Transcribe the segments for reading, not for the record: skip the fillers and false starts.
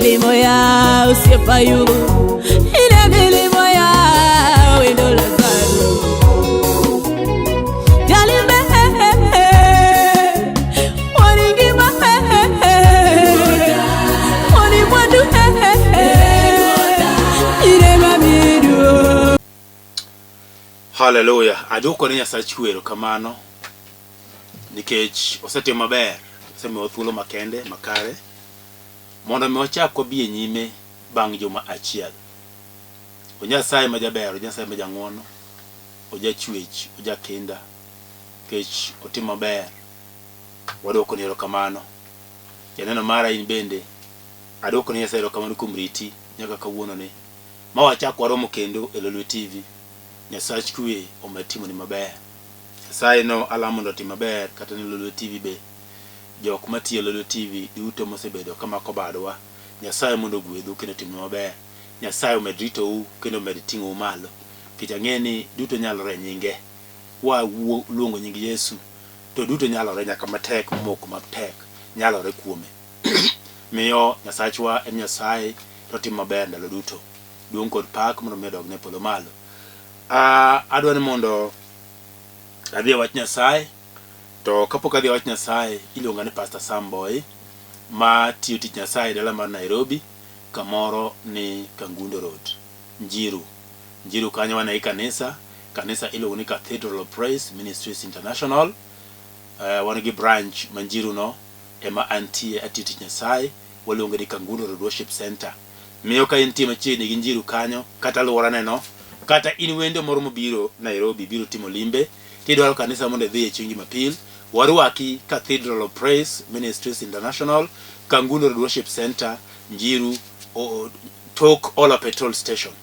milimo ya osiepa Ayubu, ine milimo ya wendo Lazaro. Jalimbe waningima wanimwandu ine mamidu. Haleluya. Adwoko ne Nyasachu erokamano nikech osetimo maber, osemiyowa thuolo makende makare mondo mi wachak wabi e nyime bang' juma achiel. O Nyasaye ma jaber, o Nyasaye ma jang'wono, o jachwech, o jakinda, nikech otimo maber. Wadwokoni erokamano. Janeno mara in bende, adwokoni Nyasaye erokamano kuom riti nyaka kawuononi ma wachak waromo kendo e Lolwe TV. Nyasach kwe omed timoni maber. Nyasaye no alamo mondo otim maber kata ne Lolwe TV be. Jok matiyo e Lolwe TV duto mosebedo kamako badwa, Nyasaye mondo ogwedhu kendo otimnu maber. Nyasaye omed ritou kendo omed ting'ou malo. Nikech ang'e ni duto nyalore e nyinge. Kwa luongo nying Yesu to duto nyalore nyaka matek momoko matek nyalore kuome. Miyo Nyasachwa en Nyasaye to otimo maber ndalo duto. Duong' kod pak mondo mi odogne e polo malo. Ah, adwa ni mondo adhi e wach Nyasaye to kapok adhi e wach Nyasaye iluonga ni Pastor Sam Boy ma tiyo tich Nyasaye e dala mar Nairobi kamoro ni Kangundo Road, Njiru. Njiru kanyo wan ei kanisa, kanisa iluongo ni Cathedral of Praise Ministries International. Uh, wan gi branch ma Njiru no ema antie atiyo tich Nyasaye, waluonge ni Kangundo Road Worship Center. Miyo ka intie machiegni gi Njiru kanyo kata alworane no, kata in wendo moro mobiro Nairobi biro timo limbe, tidwaro kanisa mondo idhiye chieng' Jumapil, warwaki Cathedral of Praise Ministries International, Kangundo Road Worship Center, Njiru, o, tok Ola Petrol Station.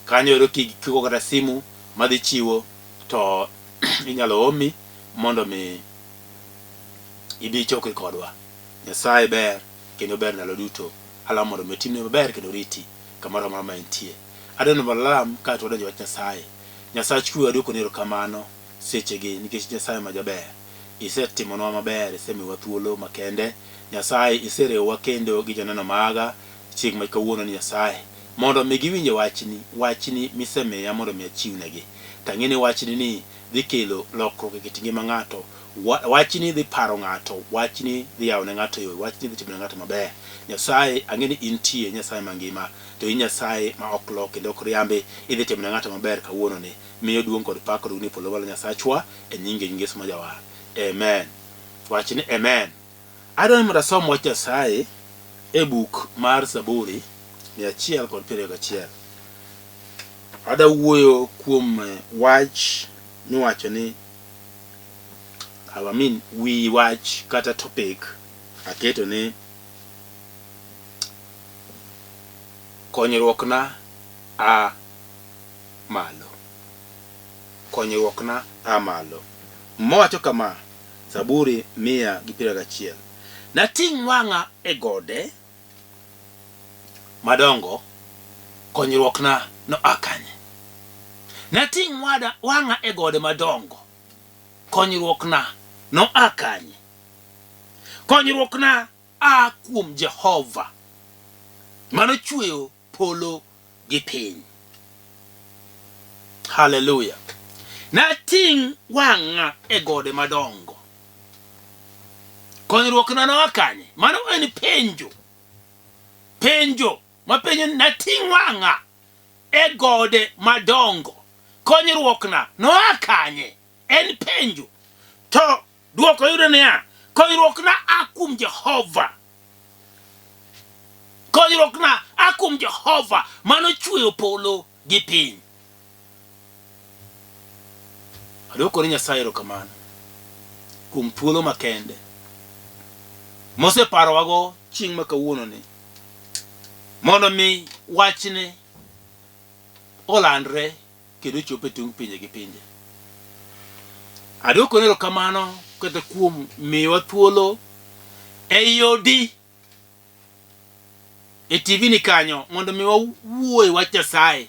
Kanyo ero kigo kata simu madhi chiwo to inyalo omi mondo mi ibi ichokri kodwa. Nyasaye ber kendo ber ndalo duto. Alamo mondo mi otimni maber kendo oriti kamoro amora ma entie. Adwaro ni mondo alam kaeto wadonjo e wach Nyasaye. Nyasach kwe adwokoni erokamano sechegi nikech Nyasaye ma jaber. Isetimonwa maber, isemiyowa thuolo makende. Nyasaye iseriwowa kendo gi joneno maga chieng' ma kawuono ni Nyasaye mondo mi giwinje wachni, wachni misemiya mondo mi achiwnegi. To ang'e ni wachni ni dhi kelo lokruok e kit ngima ng'ato. Wachni dhi paro ng'ato, wachni dhi yawo ne ng'ato yo, wachni dhi timo ne ng'ato maber. Nyasaye, ang'e ni intie, Nyasaye mangima, to in Nyasaye ma ok lok kendo ok riambi, idhi timo ne ng'ato maber kawuono ni. Miyo duong' kod pak odogni e polo malo Nyasachwa, e nyinge nying Yesu ma Jawar. Amen. Wach ni amen. Adwaro ni mondo asom wach Nyasaye e buk mar Zaburi 121. Adwa wuoyo kuom wach miwacho ni I mean wi wach kata topic aketo ni konyruokna a malo. Konyruokna a malo. Mowacho kama, Zaburi 121. Nating' wang'a e gode madongo, konyruokna noa kanye? Nating' wada wang'a e gode madongo, konyruokna noa kanye? Konyruokna a kuom Jehova, manochweyo polo gi piny. Haleluya! Nating' wang'a e gode madongo. Konyruokna noa kanye? Mano en penjo. Penjo mapenjo ni nating' wang'a e gode madongo. Konyruokna noa kanye? En penjo. To dwoko yudo niya, konyruokna a kuom Jehova. Konyruokna a kuom Jehova manochweyo polo gi piny. Adwoko ni Nyasaye erokamano kuom thuolo makende moseparowago chieng' ma kawuononi mondo mi wachne olandre kendo ochop e tung' pinje gi pinje. Adwokoni erokamano kata kuom miyowa thuolo ei odi e TV ni kanyo mondo mi wawuo e wach Nyasaye.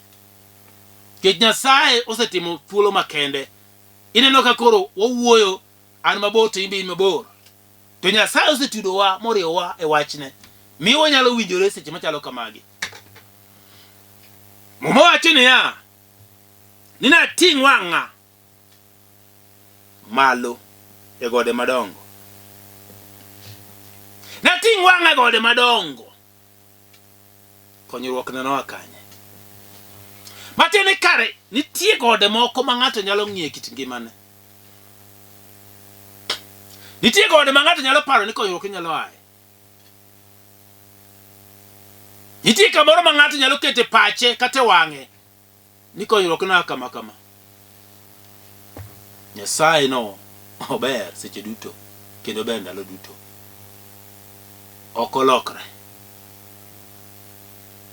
Nikech Nyasaye osetimo thuolo makende. Ineno ka koro wawuoyo an mabor to in be in mabor. To Nyasaye osetudowa moriwowa e wachne. Miyo wanyalo winjore seche machalo kamagi. Muma wacho niya, ni nating' wang'a malo e gode madongo. Nating' wang'a e gode madongo. Konyruok ne noa kanye? Matiende ni kare nitie gode moko ma ng'ato nyalo ng'iyo e kit ngimane. Nitie gode ma ng'ato nyalo paro ni konyruok nyalo aye. Nitie kamoro ma ng'ato nyalo kete pache kata e wang'e ni konyruok noa kama kama. Nyasaye no ober seche duto kendo ober ndalo duto. Ok olokre.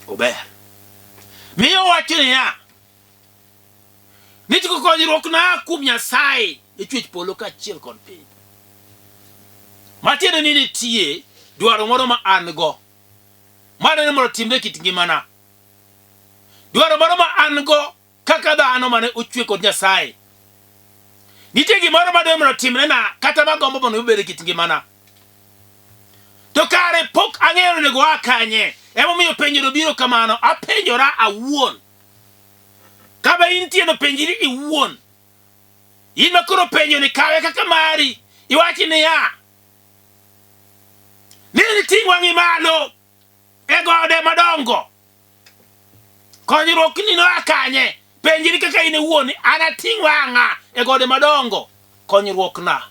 Ober. Miyo wacho niya, ni tiko konyruok na kuom Nyasaye e chwech polo kaachiel kod piny. Matiende ni nitie dwaro moro ma an go madwaro mondo otimre e kit ngimana. Dwaro moro ma an go kaka dhano mane ochwe kod Nyasaye. Nitie gimoro madwaro mondo otimrena kata magombo mondo obed e kit ngimana. To kare pok ang'eyo ni onego aa kanye. Emomiyo penjono biro kamano. Apenjora awuon. Kama intie no penjri iwuon. In ma koro penjo ni kawe kaka mari. Iwachi niya, ni niting' wang'i malo e gode madongo. Konyruokni noa kanye? Penjri kaka in iwuon ni anating' wang'a e gode madongo. Konyruokna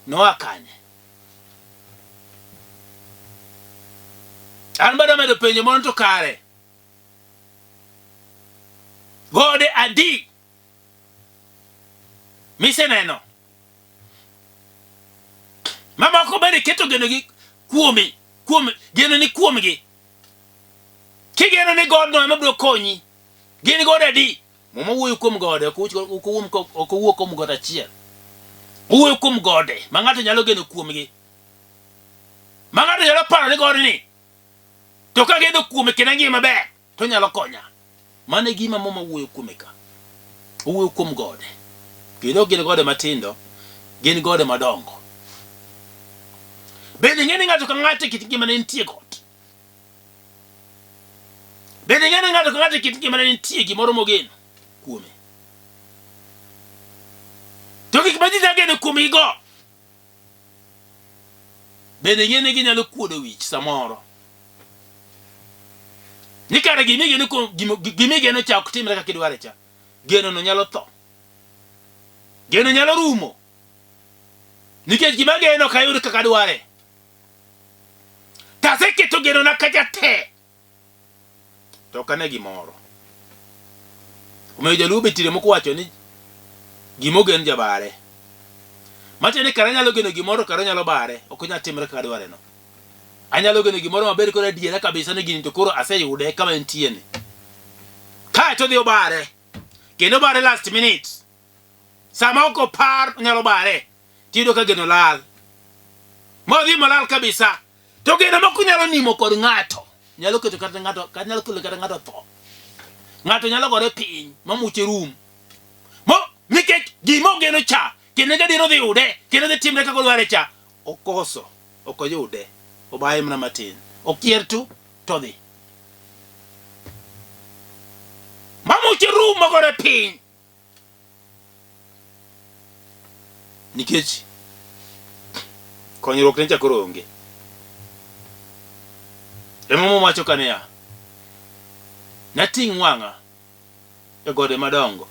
noa kanye? An bende amedo penjo mondo to kare Gode adi miseneno mamoko bende keto genogi kuomi kuom geno ni kuomgi kigeno ni godno ema biro konyi gin gode adi muma wuoyo kuom gode ok owuo kuom got achiel owuoyo kuom gode ma ng'ato nyalo geno kuomgi ma ng'ato nyalo paro ni godni To kageno kuome kendo ang'iye maber, to onyalo konya. Mano e gima Muma wuoyo kuome ka. Owuoyo kuom gode. Kendo ok gin gode matindo, gin gode madongo. Bende ing'e ni ng'ato ka ng'ato e kit ngimane nitie got? Bende ing'e ni ng'ato ka ng'ato e kit ngimane nitie gimoro mogeno kuome? To gik ma ji nyalo geno kuomgigo Bende ing'e ni ginyalo kuodo wich samoro. Ni kare gima igeno kuom gima igeno cha ok timre kaka idware cha. Geno no nyalo tho. Geno nyalo rumo. Nikech gima ageno ok ayud kaka adware. To aseketo genona kacha te. To ok ane gimoro. Omiyo jaluo be tire moko wacho ni gima ogen jabare. Matiende ni kare anyalo geno gimoro kare onyalo bare, ok onyal timre kaka adware no. Anyalo geno gimoro maber koro adiera kabisa ni gini to koro aseyude kama entie ni. Kae to odhi obare. Kendo obare last minute. Sama ok opar onyalo bare. Tiyudo ka geno lal. Modhi molal kabisa. To geno moko nyalo nimo kod ng'ato. Nyalo keto kata ng'ato, kata nyalo kelo kata ng'ato tho. Ng'ato nyalo gore piny ma muche rum. Mo nikech gima ogeno cha, kendo gadier odhi yude, kendo dhi timre kaka odware cha, okoso, ok oyude, obaye mana matin. Okier tu to odhi. Ma muche rum mogore piny. Nikech konyruok ne cha koro onge. Ema Muma wacho ka niya, nating' wang'a e gode madongo.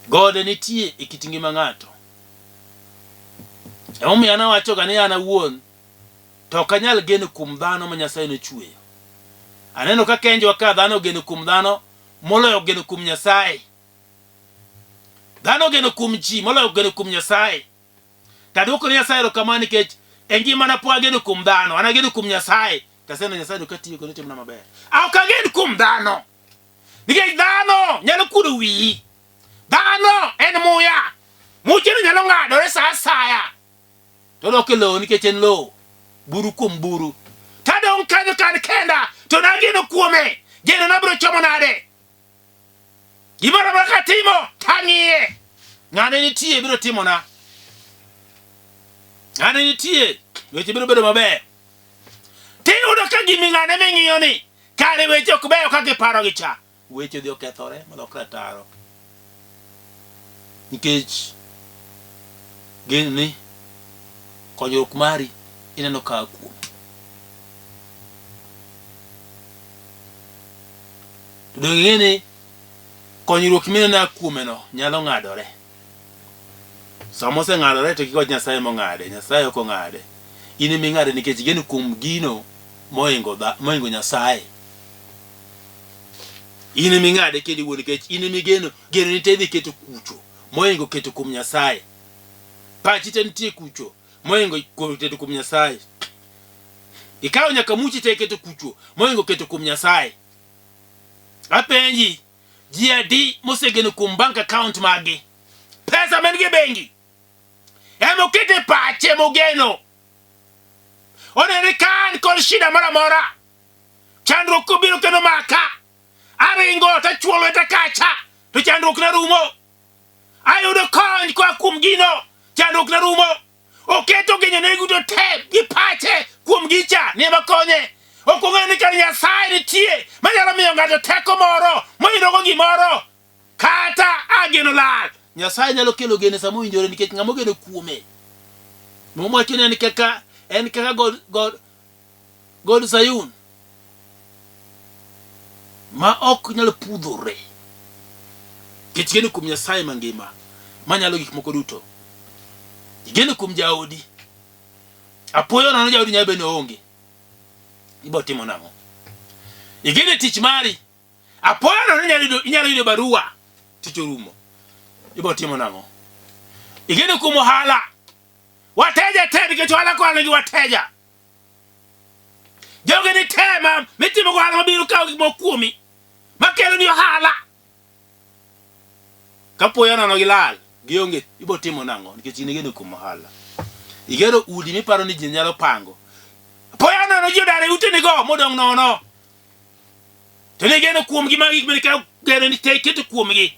Gode nitie e kit ngima ng'ato. Emomiyo an awachoga ni an awuon to ok anyal geno kuom dhano ma Nyasaye nochweyo. Aneno ka kenjwa ka dhano ogeno kuom dhano moloyo geno kuom Nyasaye. Dhano ogeno kuom ji moloyo geno kuom Nyasaye. To adwoko ne Nyasaye erokamano nikech e ngimana pok ageno kuom dhano, an ageno kuom Nyasaye. To aseneno Nyasaye to katiyo kendo timona maber. Ok agen kuom dhano. Nikech dhano nyalo kuodo wiyi. Dhano en muya. Mucheno nyalo ng'adore sa asaya. To odok e lowo nikech en lowo. Buru kuom buru. To adong' kanyo kan kenda to nageno kuome. Geno na biro chomo nade? Gimoro amora katimo tang'iye. Ng'ane nitie biro timona. Ng'ane nitie weche biro bedo maber. Tiyudo ka giming'ane ming'iyo ni kare weche ok beyo kaka iparogi cha. Weche odhi okethore molokre ataro. Nikech geno ni konyruok mari ineno ka kuome. To donge ing'e ni konyruok mineno a kuomeno nyalo ng'adore. Sama oseng'adore to kik wach Nyasaye mong'ade, Nyasaye ok ong'ade. In ema ing'ade nikech igeno kuom gino mohingo dha, mohingo Nyasaye. In ema ing'ade kendi iwuon nikech in ema igeno, geno ni te idhi keto kucho mohingo keto kuom Nyasaye. Pachi te nitie kucho mohingo keto kuom Nyasaye. Ikawo nyaka muchi te iketo kucho mohingo keto kuom Nyasaye. Apenji, ji adi mosegeno kuom bank account maggi? Pesa man gi e bengi ema okete pache mogeno. Oneno ni ka an kod shida moro amora, chandruok kobiro kendo maka, aringo tachuo lweta kacha to chandruok na rumo. Ayudo kony koa kuom gino, chandruok na rumo. Oketo genone duto te gi pache kuom gicha ni ema konye. Ok ong'eyo ni kar Nyasaye nitie manyalo miyo ng'ato teko moro moyudogo gimoro kata a geno lal. Nyasaye nyalo kelo geno sama owinjore nikech ng'ama ogeno kuome. Muma wacho ni en kaka en kaka God, God, God Sayun ma ok nyal pudhore. Nikech igeno kuom Nyasaye mangima manyalo gik moko duto. Igeno kuom jaodi. Apoyo nono jaodi nyalo bedo ni oonge. Ibo timo nang'o? Igeno e tich mari. Apoya nono inyalo yudo inyalo yudo barua tich orumo. Ibo timo nang'o? Igeno kuom ohala. Wateja te nikech ohala kohala nigi wateja. Jogi ni te ma mitimo go ohala mabiro kawo gik moko kuomi. Makelo ni ohala. Kapoya nono gilal, gionge, ibo timo nang'o? Nikech in igeno kuom ohala. Igero udi miparo ni ji nyalo pango. Apoya nono ji odar e utenigo modong' nono. To ne igeno kuomgi ma gik mane ikawo geno ni te iketo kuomgi.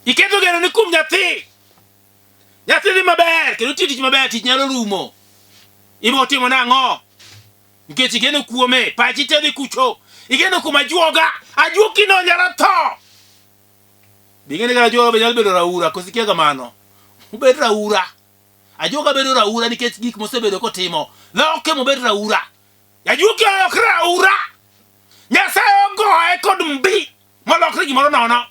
Iketo geno ni kuom nyathi. Nyathi dhi maber kendo tiyo tich maber, tich nyalo rumo. Ibo timo nang'o? Nikech igeno kuome, pachi te dhi kucho. Igeno kuom ajuoga, ajuoki no nyalo tho. Be ing'e ni ajuoga be nyalo bedo raura, koso ikia kamano? Obed raura. Ajuoga bedo raura nikech gik mosebedo kotimo. Loke mobed raura. Ajuoki olokre raura. Nyasaye ogoye kod mbi molokre gimoro nono.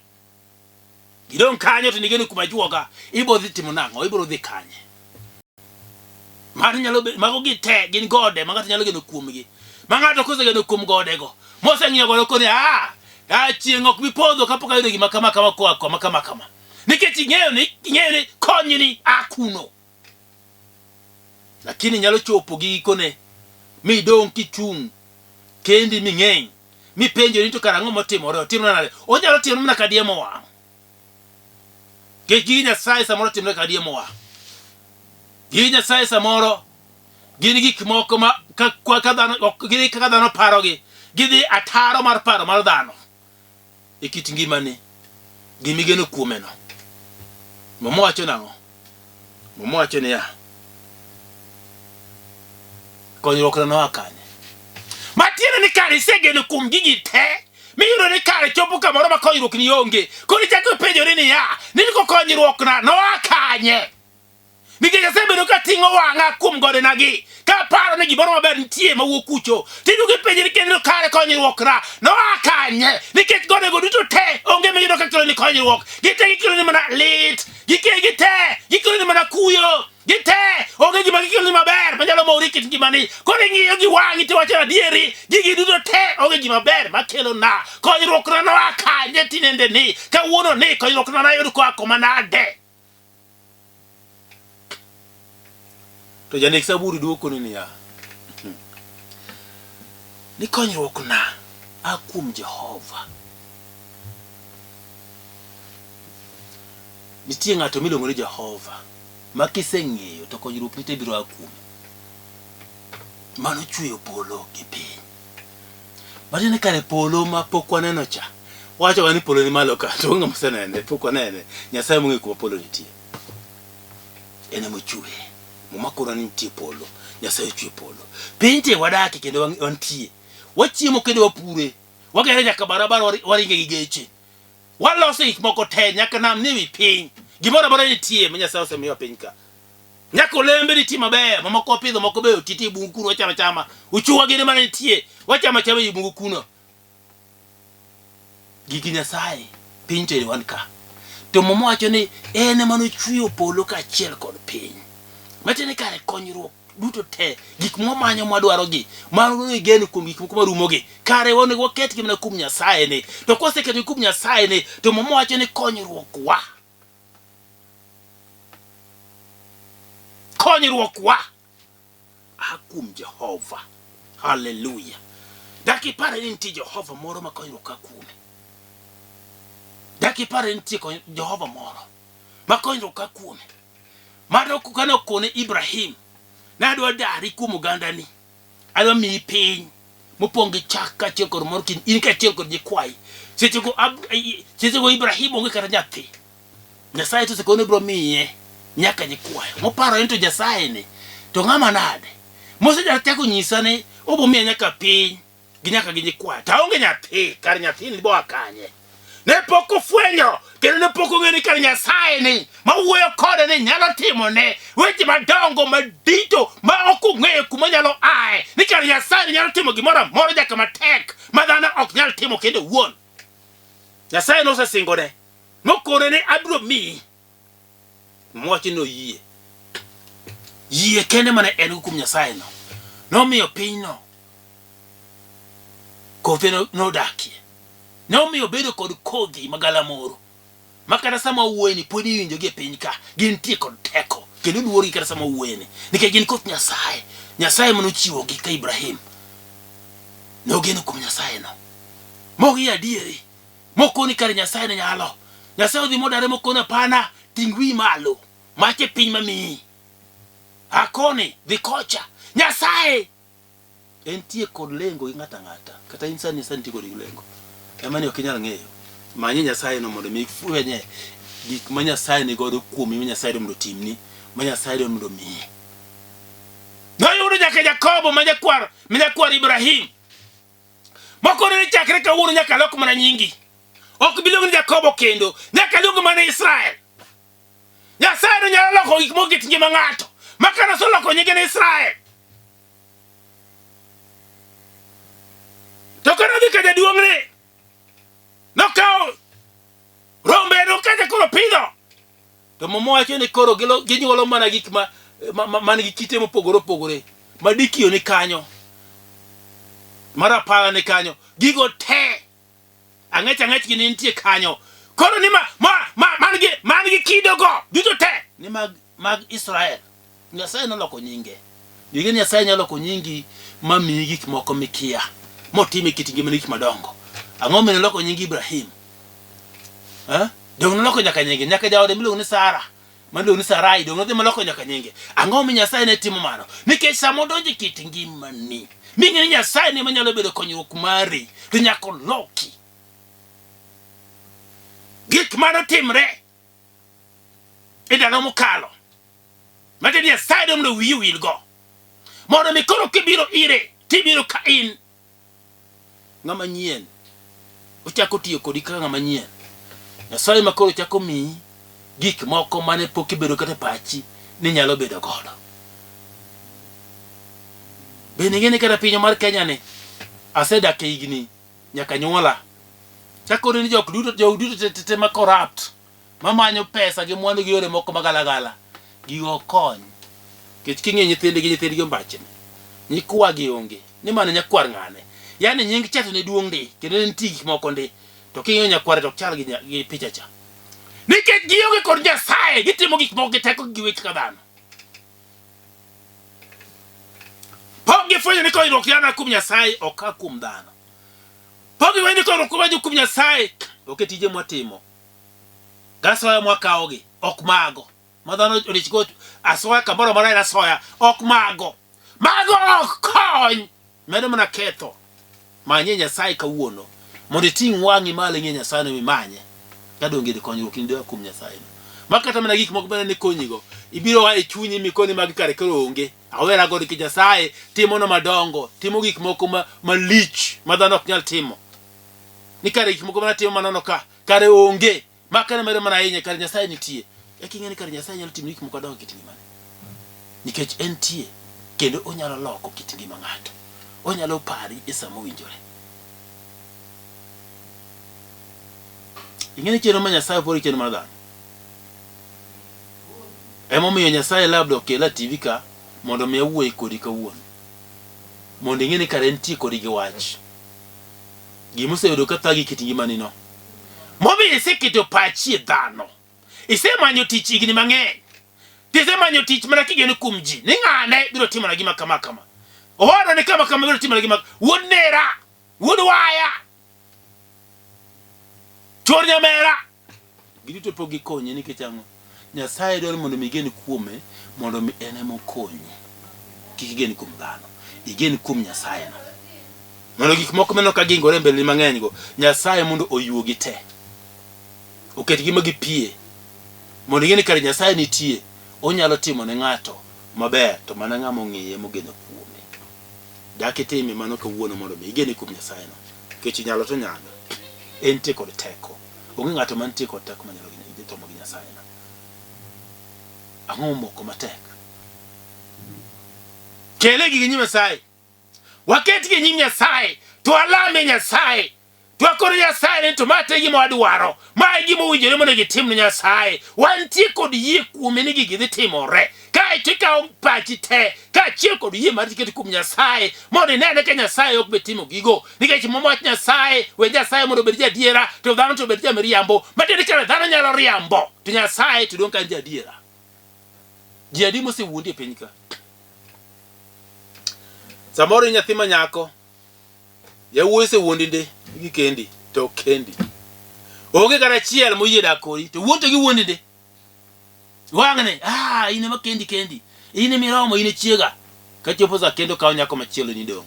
Gidong' kanyo to nigeno kuom ajuoga. Ibo dhi timo nang'o? Ibiro dhi kanye? Mano nyalo bedo, mago gi te gin gode ma ng'ato nyalo geno kuomgi. Ma ng'ato kosegeno kuom godego, moseng'iyo godo koni ah, ah chieng' ok bi podho kapok ayudo gima kama kama koa kama kama kama. Nikech ing'eyo ni ing'eyo ni konyni a kuno. Lakini nyalo chopo gi gikone mi idong' kichung' kendi ming'eny mipenjori ni to kara ang'o motimore, otimre nade? Onyalo timore mana kadiemo wang'. Nikech gige Nyasaye samoro timre kadiemo wang'. Gige Nyasaye samoro gin gik moko ma ka, ka dhano ok gidhi kaka dhano parogi, gidhi ataro mar paro mar dhano e kit ngimani, gima igeno kuomeno. Muma wacho nang'o? Muma wacho niya, konyruokna noa kanye? Matiende ni kare isegeno kuom gigi te, miyudo ni kare chopo kamoro ma konyruokni onge. Koro ichako ipenjori niya, ni ko konyruokna noa kanye? Nikech asebedo kating'o wang'a kuom godenagi, kaparo ni gimoro maber nitie mawuok kucho. Tiduogo ipenjri kendo kare konyruokna noa kanye? Nikech godego duto te onge miyudo ka keloni konyruok. Gite gikeloni mana lit, gike gite gikeloni mana kuyo, gite onge gima gikeloni maber manyalo mori kit ngimani. Koro ing'iyo gi wang'i tiwacho adieri, gigi duto te onge gima ber makelona. Konyruokna noa kanye tinende ni? Kawuono ni konyruokna nayud koa koma nade? To jandik Zaburi dwokoni niya, ni konyruokna a kuom Jehova. Nitie ng'ato miluongo ni Jehova ma kiseng'eyo to konyruokni te biro a kuome. Mano chweyo polo gi piny. Matiende ni kare polo ma pok waneno cha. Wacho ni polo ni malo ka, to onge mosenene, pok wanene. Nyasaye mong'eyo kuma polo nitie. En ema ochwe. Muma koro ni nitie polo. Nyasaye ochwe polo. Piny te wadakie kendo wantie. Wachiemo kendo wapure. Wagere nyaka barabara waringe gi geche. Waloso gik moko te nyaka nam ni wi piny. Gimoro amora nitie ma Nyasaye osemiyowa piny ka. Nyaka olembe nitie maber, mamoko wapidho moko be otiti e bungu kuno wachamo achama. Ochuwa gini mana nitie, wachamo achama e bungu kuno. Gigi Nyasaye, piny to wan ka. To Muma wacho ni en ema nochweyo polo kaachiel kod piny. Matiende ni kare konyruok duto te, gik mwamanyo mwadwarogi, mano geno kuom gik moko marumogi, kare onego waketgi mana kuom Nyasaye ni. To kwaseketogi kuom Nyasaye ni, to Muma wacho ni konyruok wa konyruok wa a kuom Jehova. Haleluya. Dak ipare ni nitie Jehova moro ma konyruok a kuome. Dak ipare ni nitie Jehova moro ma konyruok a kuome. Mano kane okone Ibrahim, nadwa dari kuom ogandani, adwa miyi piny mopong' gi chak kaachiel kod mor kich, in kaachiel kod nyikwayi. Sechego sechego Ibrahim onge kata nyathi. Nyasaye to osekone biro miye nyaka nyikwayo. Moparo en to Nyasaye ni to ng'ama nade? Mosechako nyisa ni obo miya nyaka piny gi nyaka gi nyikwayo. To aonge nyathi, kar nyathini boa kanye? Ne pok ofwenyo kendo ne pok ong'eyo ni kar Nyasaye ni ma wuoyo kode ni nyalo timone weche madongo madito ma ok ong'eyo kuma nyalo aye ni kar Nyasaye ni nyalo timo gimoro amora nyaka matek ma dhano ok nyal timo kendo owuon. Nyasaye nosesingone mokone ni abiro miyi mwacho ni oyie. Yie kende mane en go kuom Nyasaye no nomiyo pinyno kothe nodakie. Nomiyo obedo kod kodhi magalamoro ma kata sama owuoyeni pod iwinjogi e piny ka gintie kod teko kendo oluorgi kata sama owuoyeni nikech gin koth Nyasaye. Nyasaye mane ochiwogi ka Ibrahim nogeno kuom Nyasaye no mong'iyo adieri mokoni kare Nyasaye ne nyalo. Nyasaye odhi modare mokoni apana ting' wiyi malo mach e piny mamiyi akoni dhi kocha Nyasaye entie kod lengo gi ng'ato ang'ata kata in sani Nyasaye nitie kod lengo ema ni ok inyal ng'eyo manye Nyasaye no mondo mi ifwenye gik ma Nyasaye ni godo kuomi ma Nyasaye dwa mondo otimni ma Nyasaye dwa mondo omiyi noyudo nyaka Jakobo ma nyakwar ma nyakwar Ibrahim moko ne chakre kawuono nyaka lok mana nyingi ok bi luong ni Jakobo kendo nyaka luong mana Israel Nyasaye no nyalo loko gik moko kit ngima ng'ato ma kane oseloko nyinge ne Israel to kane odhi ka jaduong'ne nokawo rombe nokacha koro pidho to muma wacho ni koro ginyuolo mana gik ma, ma, ma, man gi kite mopogore opogore ma dikiyo ni kanyo marapala ni kanyo gigo te ang'ech ang'ech gi ne nitie kanyo koro ni ma, ma, ma, man gi man gi kidogo duto te ni mag, mag Israel Nyasaye noloko nyinge Gige Nyasaye nyalo loko nyingi ma miyi gik moko mikia motim e kit ngimani gik madongo ang'o momiyo noloko nying Ibrahim eh? Donge noloko nyaka nyinge nyaka jaode miluongo ni Sara ma iluongo ni Sarai donge nodhi moloko nyaka nyinge ang'o mi Nyasaye ne timo mano nikech sama odonjo e kit ngimani ming'e ni Nyasaye ne manyalo bedo konyruok mari to nyaka oloki gik manotimre e ndalo mokalo matiende Nyasaye dwa mondo wiyi owilgo mondo mi koro kibiro ire tibiro ka in ng'ama nyien ochako tiyo kodi kaka ng'ama nyien Nyasaye ma koro chako miyi gik moko mane pok ibedo kata e pachi ni nyalo bedo godo bende ing'e ni kata pinywa mar Kenya ni asedak e higni nyaka nyuola chakore ni jok duto jok duto te, te, te ma corrupt mamanyo pesa gi mwandu gi yore moko magalagala gigo ok kony nikech king'iyo nyithindgi nyithindgi ombachni nyikwagi onge ni mano nyakwar ng'ane yani nying cha to ne duong' ndi kendo ne nitie gik moko ndi to king'iyo nyakware to ok chal gi, gi picha cha nikech gionge kod Nyasaye gitimo gik moko gi teko gi giwegi kaka dhano pok gifwenyo ni konyruok yana kuom Nyasaye ok a kuom dhano pok gifwenyo ni konyruok kuma kuom Nyasaye ok e tije mwatimo gasoya mwakawogi ok mago ma dhano odichgo asoya kamoro amora en asoya ok mago mago ok kony medo mana ketho manye Nyasaye kawuono mondo iting' wang'i malo ing'e Nyasaye no mimanye ka donge di konyruok in doa kuom Nyasaye no ma kata mana gik moko bende ne konyigo ibiro a e chunyi mikoni magi kare koro onge. Awera godo nikech Nyasaye timona madongo, timo gik moko ma, malich ma dhano ok nyal timo. Ni kare gik moko manatimo manono ka, kare onge. Ma kare medo mana ahinya, kare Nyasaye nitie. Eka ing'e ni kare Nyasaye nyalo timo gik moko madongo e kit ngimane. Nikech entie kendo onyalo loko kit ngima ng'ato. Onyalo pari e sama owinjore. Ing'e ni chenro ma Nyasaye opogore gi chenro mar dhano. Emomiyo Nyasaye labda okela TV ka mondo mi awuoye kodi kawuono. Mondo ing'e ni kare entie kodi gi wach. Gima oseyudo ka thagi kit ngimani no. Momiyo iseketo pachi e dhano. Isemanyo tich higni mang'eny. Tisemanyo tich mana kigeno kuom ji. Ni ng'ane biro timona gima kama kama. Owadwa ni kama kama biro timona gima. Wuod nera. Wuod waya. Chuor nyamera. Giduto pok gikonyi nikech ang'o? Nyasaye dwaro mondo mi igen kuome mondo mi en ema okonyi. Kik igen kuom dhano. Igen kuom Nyasaye no. Mondo gik moko mineno ka gingore e mbeleni mang'eny go, Nyasaye mondo oyuogi te. Oketgi ma gipie. Mondo ing'e ni kare Nyasaye nitie, onyalo timo ne ng'ato maber to mana ng'ama ong'iye mogeno kuome. Dak itime mano kawuono mondo mi igene kuom Nyasaye no. Nikech nyalo to nyalo. Entie kod teko. Onge ng'ato mantie kod teko manyalo tomo gi Nyasaye no. Ang'o momoko matek? Kele gigi nyim Nyasaye. Waketgi e nyim Nyasaye. To walame Nyasaye. To wakoro Nyasaye ni to ma te gima wadwaro. Ma e gima owinjore mondo gitim ne Nyasaye. Wantie kod yie kuome ni gigi dhi timore. Kae to ikawo pachi te kaachiel kod yie mari tiketo kuom Nyasaye mondo inene ka Nyasaye ok be timo gigo. Nikech Muma wach Nyasaye, we Nyasaye mondo obed jadiera, to dhano to obed jamiriambo. Matiende ni kare dhano nyalo riambo, to Nyasaye to dong' ka en jadiera. Ji adi mosewuondi e piny ka? Samoro in nyathi ma nyako, yawuoyi osewuondi ndi gi kendi, to ok kendi. Onge kata achiel moyie dak kodi, to wuond to giwuondi ndi. Wang'ni, ah, in ema kendi kendi. In ema iromo, in e chiega. Ka chopo sa kendo kawo nyako machielo ni dong'.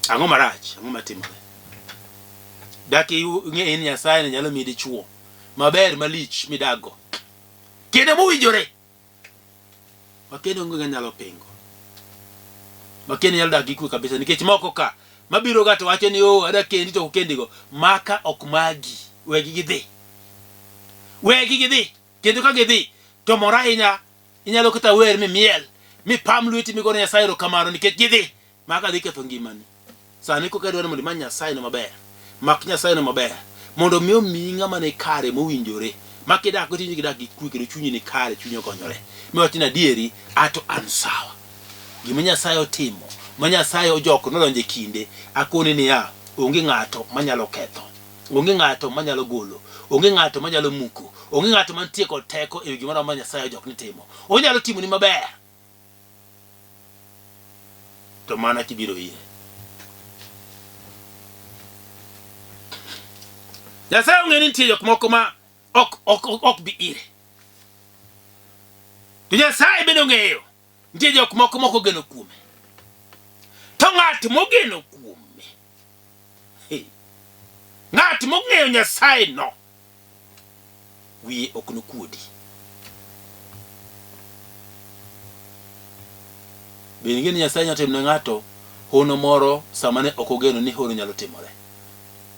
Ang'o marach? Ang'o matimore? Dak ing'e in Nyasaye ne nyalo miyi dichuo maber malich midakgo. Kendo mowinjore. Makendo onge ng'ama nyalo pingo. Makendo nyalo dak gi kwe kabisa nikech moko ka mabiro ga to wacho ni oh ada kendi to ok kendigo. Maka ok magi. Wegi gidhi. Wegi gidhi. Kendo ka gidhi to mor ahinya inyalo kata wer mimiel mipam lweti migone Nyasaye erokamano nikech gidhi. Maka dhi ketho ngimani. Sani koka idwaro mondo imany Nyasaye no maber, mak Nyasaye no maber mondo mi omiyi ng'ama ni kare mowinjore ma kidak go tiwinjo kidak gi kwe kendo chunyi ni kare, chunyi ogonyore. Miwach ni adieri ato an sawa. Gima Nyasaye otimo, ma Nyasaye ojoko nodonjo e kinde, akoni niya, onge ng'ato manyalo ketho. Onge ng'ato manyalo golo, onge ng'ato manyalo muko, onge ng'ato mantie kod teko ewi gimoro ma Nyasaye ojok ni timo. Onyalo timoni maber. To mana kibiro ire. Nyasaye ong'e ni nitie jok moko ma ok ok ok, ok bi ire. To Nyasaye bende ong'eyo nitie jok moko mok ogeno kuome. To ng'at mogeno kuome, hey, ng'at mong'eyo Nyasaye no, wiye ok nokuodi. Be ing'e ni Nyasaye nyalo timo ne ng'ato hono moro sama ne ok ogeno ni hono nyalo timore?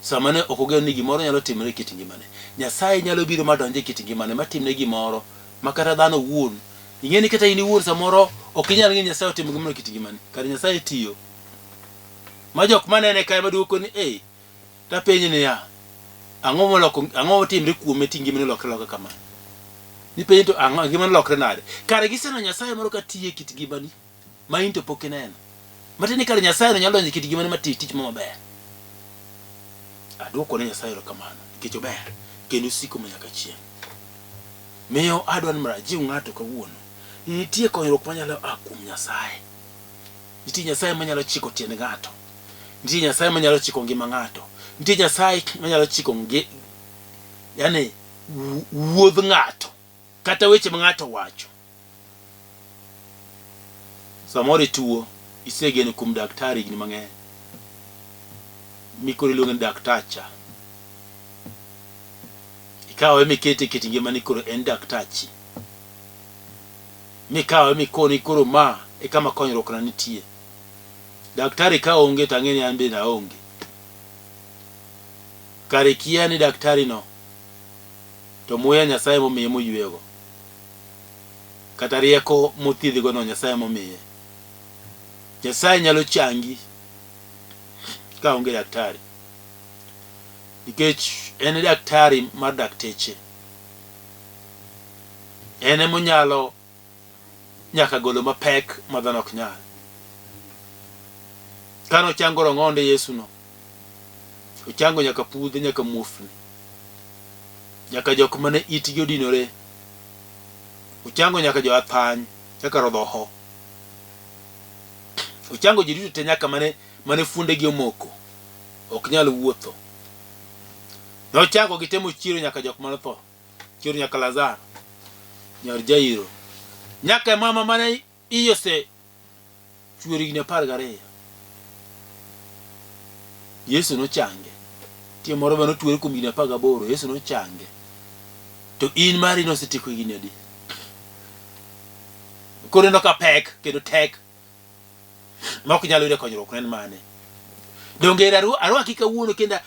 Sama ne ok ogeno ni gimoro nyalo timore e kit ngimane. Nyasaye nyalo biro ma donj e kit ngimane ma timne gimoro ma kata dhano owuon ing'e ni kata in iwuon samoro ok inyal ng'eyo ni Nyasaye otimo gimoro e kit ngimani. Kare Nyasaye tiyo. Ma jok manene kae maduoko ni ei Tapenje niya, Ang'o moloko, ang'o motimre kuome ti ngimane olokre loka kama? Nipenje to ang'o ngimane olokre nade? Kare giseneno Nyasaye moro ka tiyo e kit ngimani ma in to pok ineno. Matiende ni kare Nyasaye no nyalo donjo e kit ngimani ma ti tich mo maber. Aduoko ne Nyasaye erokamano nikech ober kendo osiko ma nyaka chieng'. Miyo adwa ni mondo ajiw ng'ato kawuono ni nitie konyruok manyalo a kuom Nyasaye. Nitie Nyasaye manyalo chiko tiend ng'ato. Nitie Nyasaye manyalo chiko ngima ng'ato. Nitie Nyasaye manyalo chiko ngi, yani wuodh ng'ato kata weche ma ng'ato wacho. Samoro ituo, isegeno kuom daktari higni mang'eny. Mi koro iluonge ni daktacha. Ikawe mikete e kit ngimani koro en daktachi. Mikawe mikoni koro ma e kama konyruokna nitie. Daktari ka onge to ang'e ni an bende aonge. Kare ikia ni daktari no to muya Nyasaye momiye moyweyogo. Kata rieko mothiedhigo no Nyasaye momiye. Nyasaye nyalo changi ka onge daktari. Nikech en e daktari mar dakteche. En emonyalo nyaka golo mapek ma dhano ok nyal. Kane ochango rong'onde Yesu no, ochango nyaka pudhe, nyaka muofni, nyaka jok mane itgi odinore, ochango nyaka jo athany, nyaka rodhoho. Ochango ji duto te nyaka mane mane fuondegi omoko, ok nyal wuotho. Nochango gi te mochiero nyaka jok mane otho. Chiero nyaka Lazaro, nyar Jairo. Nyaka mama mane iye ose chwer higni 12. Yesu nochange. Nitie moro be notwere kuom higni 18, Yesu nochange. To in mari nosetieko higni adi? Koro ineno ka pek kendo tek ma ok nyal yude konyruok en mane? Donge arwaki kawuono kendo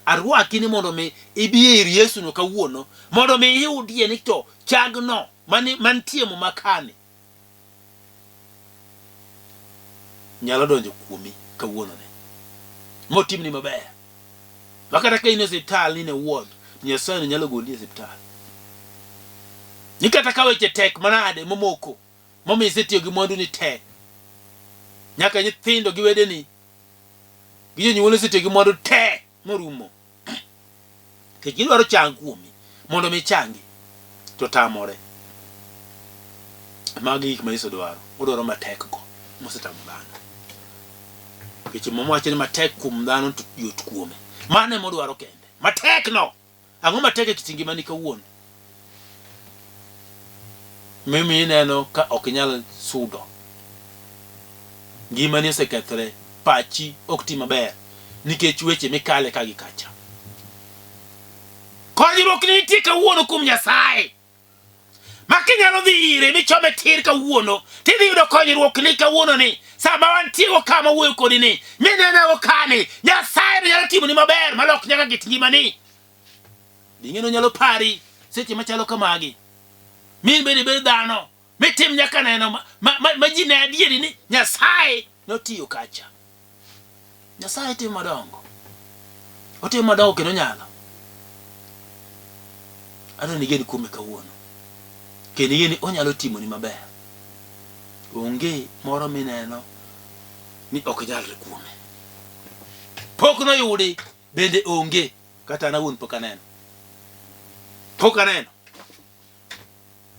arwaki ni mondo mi ibi ir Yesu no kawuono mondo mi iyudie ni to chagno mantie muma kani nyalo donjo kuomi kawuono ni motimni maber. Ma kata ka in e osiptal ni in e ward, Nyasaye no nyalo goli e osiptal. Ni kata ka weche tek manade momoko, momiyo isetiyo gi mwandu ni te, nyaka nyithindo gi wedeni gi jonyuol osetiyo gi mwandu te morumo. Nikech gidwaro chang kuomi mondo mi changi to tamore. Magi gik ma Yesu dwaro. Odwaro matek go mosetamo dhano. Nikech Muma wacho ni matek kuom dhano to yot kuome. Mano ema odwaro kende. Matek no. Ang'o matek e kit ngimani kawuono? Mimi ineno ka ok inyal sudo. Ngimani osekethre, pachi ok ti maber nikech weche mikale ka gi kacha. Konyruok nitie kawuono kuom Nyasaye. Ma kinyalo dhi ire michome tir kawuono, tidhi yudo konyruok ni kawuono ni. Sama wantiego kama wuoyo kodi ni, minenego kani, Nyasaye be nyalo timoni maber malok nyaka kit ngimani. Ing'e ni onyalo pari seche machalo kamagi. Mi ibed ibed dhano, mitim nyaka neno ma, ma, ma, ma ji ne adieri ni Nyasaye notiyo kacha. Nyasaye timo madongo. Otimo madongo kendo onyalo. Adwaro ni igen kuome kawuono. Kendo igen ni onyalo timoni maber. Onge moro mineno ni ok nyalre kuome. Pok noyudi bende onge kata an awuon pok aneno. Pok aneno.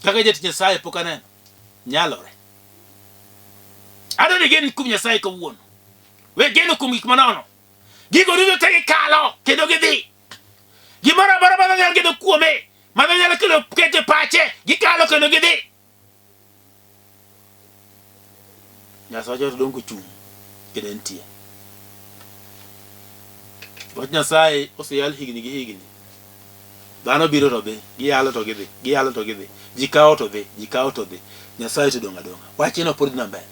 Kaka jatich Nyasaye pok aneno. Nyalore. Adwaro ni igen kuom Nyasaye kawuono. We geno kuom gik manono. Gigo duto te gikalo kendo gidhi. Gimoro amora ma dhano nyalo geno kuome, ma dhano nyalo kelo keto e pache, gikalo kendo gidhi. Nyasaye to dong' kochung' kendo entie. Wach Nyasaye oseyal higni gi higni. Dhano biro to dhi, giyalo to gidhi, giyalo to gidhi. Ji kawo to dhi, ji kawo to dhi. Nyasaye to dong' adong'a. Wachno pod dhi na mbele.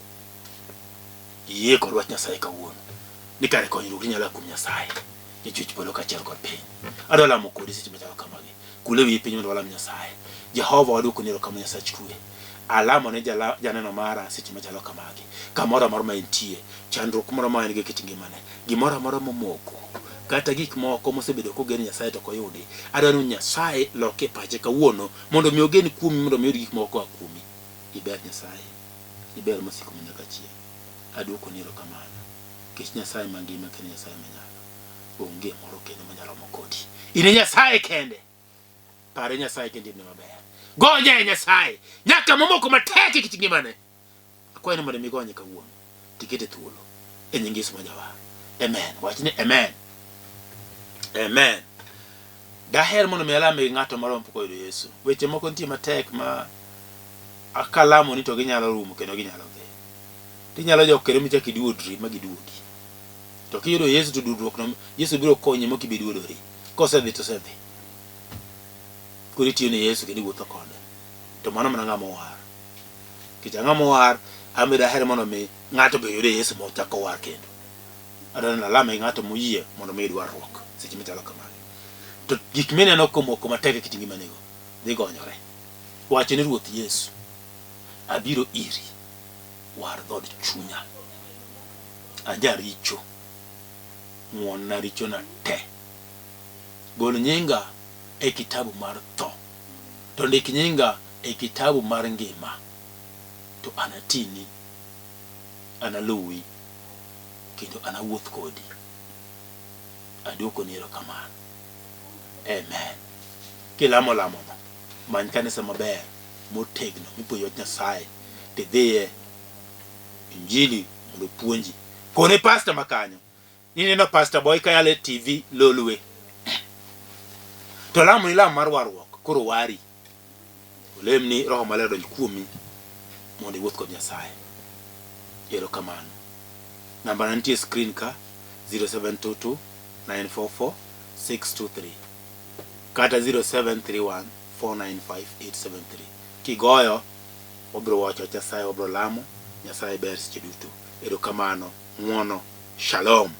Yie kod wach Nyasaye kawuono. Ni kare konyruok inyalo a kuom Nyasaye. Jachwech polo kaachiel kod piny. Adwa lamo kodi seche machalo kamagi. Kule wiyi piny mondo walam Nyasaye. Jehova waduokoni erokamano Nyasach kwe. Alamo ne jala, janeno mara seche machalo kamagi. Kamoro amora ma entie, chandruok moro ma en go e kit ngimane, gimoro amora momoko, kata gik moko mosebedo kogeno Nyasaye to ok oyudi. Adwaro ni Nyasaye loke pache kawuono mondo mi ogen kuomi mondo mi oyud gik moko koa kuomi. Iber Nyasaye, iber mosiko manyaka chieng'. Aduokoni erokamano nikech Nyasaye mangima kendo Nyasaye manyalo. Onge moro kendo manyalo romo kodi. In e Nyasaye kende. Pare Nyasaye kendo timne maber. Gonye Nyasaye nyaka momoko matek e kit ngimane. Akwayo ni mondo mi gonye kawuono. Tikete thuolo. E nying Yesu ma Jawar. Amen. Wach ni amen. Amen. Daher mondo mi alam gi ng'ato moro mapok oyudo Yesu. Weche moko nitie matek ma kalamo ni to ginyalo rumo kendo ginyalo dhi. Tinyalo jok kendo michak iduodri ma giduogi. To kiyudo Yesu to duodruok no Yesu biro konyi mok ibi duodori. Kosedhi to osedhi. Koro itiyo ne Yesu kendo iwuotho kode. To mano mana ng'ama owar. Nikech ang'o mowar, an be daher mondo mi ng'ato be oyude Yesu mochak owar kendo. Adwaro ni alame gi ng'ato moyie mondo mi oyud warruok seche machalo kamagi. To gik mineno komoko matek e kit ngimanigo dhi gonyore. Wacho ni Ruoth Yesu, abiro iri, war dhood chunya. Ajaricho, ng'wonna richona te. Gol nyinga e kitabu mar tho, to ndik nyinga e kitabu mar ngima, to anatini, analuwi, kendo anawuoth kodi. Aduokoni erokamano. Amen. Kilamo lamono, many kanisa maber motegno mipuonjo wach Nyasaye, tidhiye injili mondo opuonji. Kone pasta makanyo Nineno Pastor Boy ka yalo e TV Lolwe. To lamo ni lamo mar warruok, koro wari. Olemni Roho Maler odonj kuomi mondo iwuoth kod Nyasaye. Erokamano. Namba na nitie e screen ka 0722 944 623 kata 0731 495 873. Kigoyo wabiro wacho wach Nyasaye, wabiro lamo Nyasaye ber seche duto. Erokamano. Ng'wono. Shalom.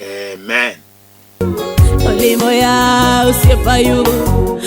Amen. Olimo ya osiepa Ayubu.